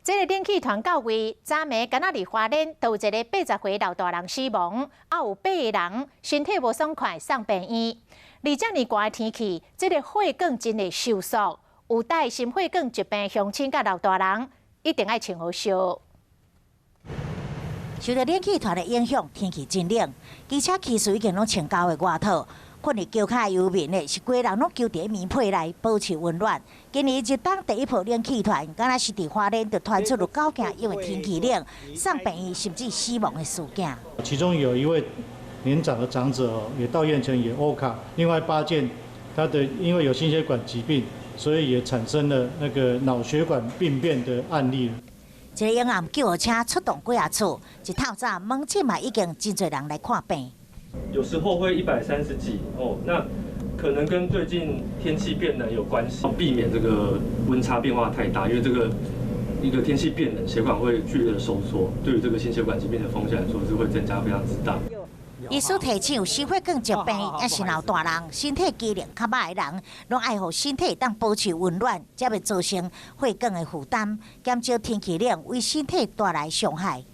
這个冷氣團到位，昨暝敢若佇花蓮，就有一个80歲老大人死亡，啊有八个人身體無爽快送病院。而遮爾寒的天氣，這个血管真會收縮，有帶心血管疾病鄉親佮老大人，一定愛穿好恤。受著冷氣團的影響，天氣真冷，機車騎士已經攏穿厚的外套。睏佇橋跤的遊民呢，是規人攏勼佇棉被內保持溫暖。今年入冬第一波冷氣團，敢若是佇花蓮就傳出有九件因為天氣冷送病院甚至死亡的事件。其中有一位年長的長者哦，也到院前也烏卡，另外八件，他的因為有心血管疾病，所以也產生了那個腦血管病變的案例。一个嬰暗救護車出動幾仔次，一透早門診嘛已經真濟人來看病。有時候會130幾哦，那可能跟最近天氣變冷有關係，避免這個溫差變化太大，因為這個一個天氣變冷，血管會劇烈的收縮，對於這個心血管疾病的風險來說是會增加非常之大。醫師提醒，有心血管疾病，抑是老大人，身體機能較歹的人，攏愛予身體當保持溫暖，才袂造成血管的負擔，減少天氣冷為身體帶來傷害。